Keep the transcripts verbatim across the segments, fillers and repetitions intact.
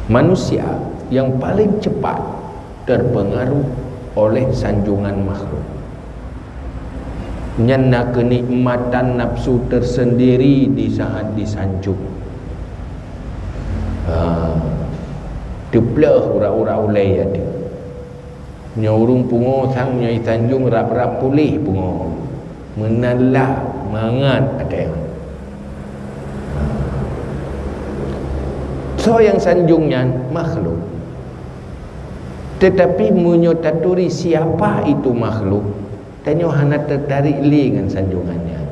Manusia yang paling cepat terpengaruh oleh sanjungan makhluk. Nyan na keunikmatan nafsu tersendiri di saat disanjung. Ha, teupleuh urat-urat ulée ya tu. Nyoe ureuëng pungo sang nyoe sanjung rab-rab puléh pungo. Meunan lah mangat até. Soe nyang sanjong nyan? Makhluk. Tetapi meunyoe taturi siapa itu makhluk, tanyoe hana teutarek lé ngon sanjongan nyan.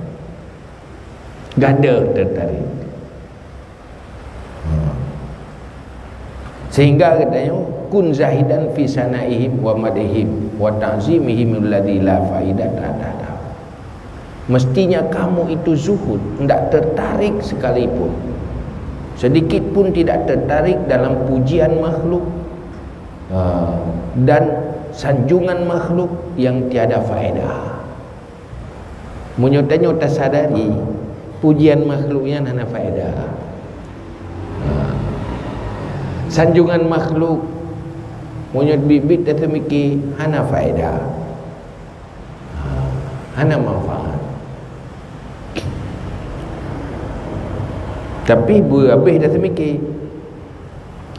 Gadôh teutarek. Ha. Sehingga geutanyoe, "Kun zahidan fi sanaihim wa madhihim wa ta'zimihim alladzi la faidata ta'ta." Mestinya kamu itu zuhud, tidak tertarik sekalipun, sedikit pun tidak tertarik dalam pujian makhluk, ha, dan sanjungan makhluk yang tiada faedah. Meunyoe tanyoe tasadari, pujian makhluk nyan hana faedah. Ha. Sanjungan makhluk, meunyoe biet-biet tateumiki, hana faedah. Ha. Hana manfaat. Tapi beuhabéh tateumiki.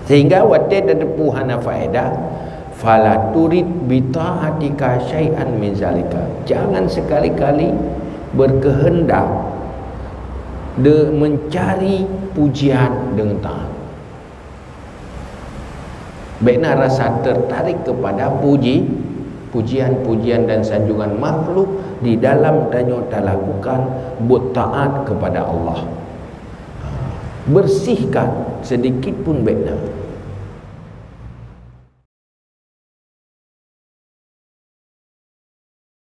Sehingga watée tateupeue hana faedah, "Fala turid bi ta'atika syai'an min zalika." Jangan sekali-kali berkehendak de mencari pujian dengan taat. Bék na rasa tertarik kepada puji, pujian-pujian dan sanjungan makhluk di dalam tanyoe talakukan buet taat kepada Allah. Bersihkan, sedikit pun bék na.